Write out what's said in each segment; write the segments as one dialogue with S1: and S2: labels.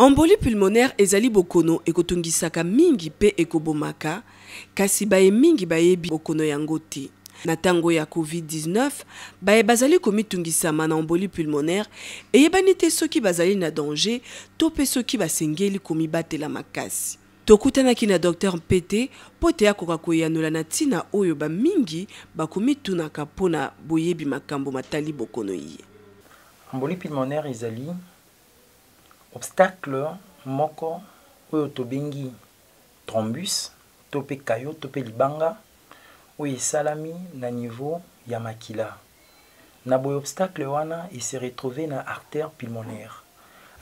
S1: Embolie pulmonaire ezali bokono ekotungisaka mingi mpe ekobomaka, kasi baye mingi bayebi bokono yango te. Na tango ya Covid-19, baye bazali komitungisama na embolie pulmonaire eyebani te soki bazali na danger to mpe soki basengeli komibatela makasi. Tokutanaki na Docteur Mpete mpo te akoka koyanola na ntina oyo ba mingi bakomitunaka mpo na boyebi makambo matali bokono iye.
S2: Embolie pulmonaire ezali Obstacle moko oyo tobengi thrombus to pe caillot to pe libanga oyo esalami na niveau ya makila. Na boye obstacle wana e se retrouver na artère pulmonaire.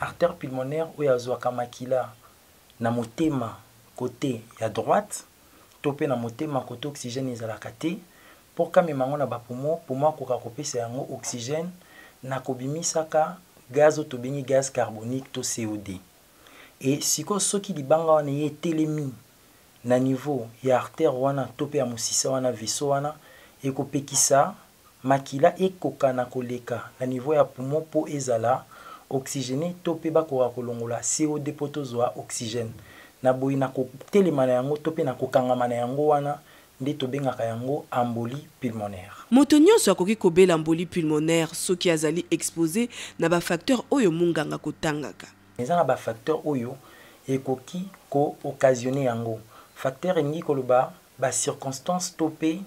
S2: Artère pulmonaire oyo azuaka makila na motema cote ya droite to pe na motema cote oxygène ezalaka te Po amema yango na ba poumons, poumon akoka kopesa yango oxygène na kobimisaka gaz oyo tobengi gaz carbonique to CO2. Et sikoyo soki libanga wana eye etelemi na niveau ya artère wana to pe ya mosisa wana, vaisseau wana, ekopekisa makila ekoka na koleka na niveau ya poumon po ezala oxygene to pe bakoka kolongola CO2 po tozua oxygène. Na boye na kotelema na yango to pe na kokangama na yango wana nde tobengaka yango embolie pulmonaire.
S1: Moto nionso akoki kobela embolie pulmonaire soki azali expose na ba facteurs oyo munganga akotangaka.
S2: Eza na ba facteurs oyo ekoki ko occasionner yango. Facteur elingi koloba ba circonstances to pe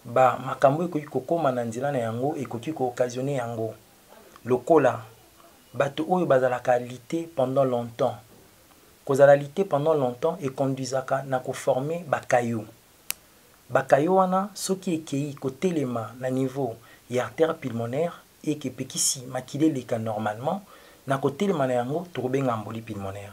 S2: ba makambo oyo ekoki kokoma na nzela na yango ekoki ko occasionner yango. Lokola bato oyo bazalaka alite pendant longtemps. Kozala alite pendant longtemps e conduisaka na ko former ba caillots. Ba caillots wana soki ekeyi kotelema na niveau ya artère pulmonaire et que epekisi makila eleka normalement, na kotelema na yango tokobenga embolie pulmonaire.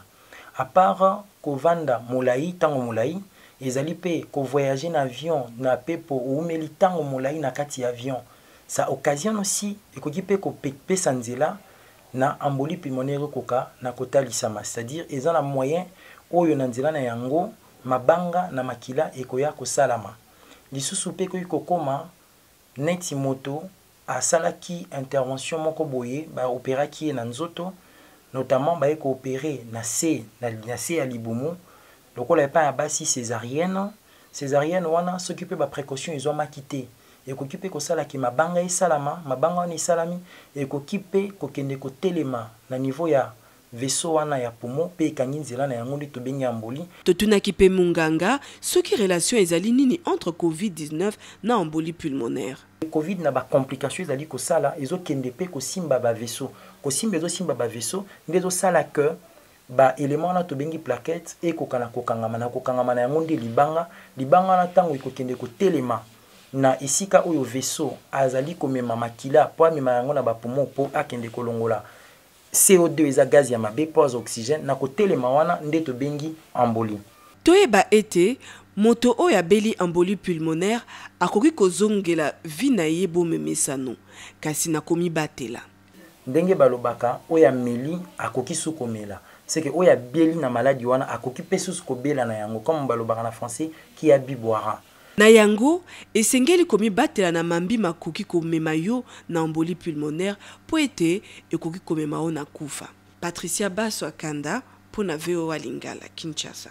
S2: A part kovanda molayi tango molayi, ezali pe ko voyager na avion na pepo owumeli tango molayi na kati ya avion, ça occasionne aussi, ekoki pe kopesa nzela na embolie pulmonaire ekoka na kotalisama, c'est à dire eza na moyen oyo na nzela na yango mabanga na makila ekoya kosalama. Lisusu pe ekoki kokoma neti moto asalaki intervention moko boye, ba operaki ye na nzoto, notamment baye ko operer na se na se ya libumu lokola epai ya basi cesarienne, cesarienne wana soki pe ba precautions ezwamaki te ekoki pe kosala ke mabanga esalama, mabanga wana esalami ekoki pe kokende kotelema na niveau ya vaisseau wana ya poumon pe ekangi nzela na yango nde tobengi embolie.
S1: Totunaki pe munganga soki relation ezali nini entre covid 19 na embolie pulmonaire.
S2: Covid na ba complications ezali kosala ezo kende pe kosimba ba vaisseaux, kosimba ezo simba ba vaisseaux nde ezo sala que Ba elements wana tobengi plaquettes ekoka na kokangama, na kokangama na yango nde libanga, libanga wana tango ekokende kotelema na esika oyo vaisseau azali komema makila mpo amema yango na ba poumons mpo akende kolongola CO2 eza gaz ya mabe mpo azwa oxygène, na kotelema wana nde tobengi embolie.
S1: Toyeba ete moto oyo abeli embolie pulmonaire akoki kozongela vie na ye bo memesano, kasi na komibatela.
S2: Ndenge balobaka oyo ameli akoki su komela ce que oyo abeli na maladi wana akoki pe susu kobela na yango comme balobaka na français qui a bu boira.
S1: Na yango, esengeli komibatela na mambi makoki komema yo na embolie pulmonaire mpo ete ekoki komema yo na kufa. Patricia Baswa Kanda mpo na VOA Lingala, Kinshasa.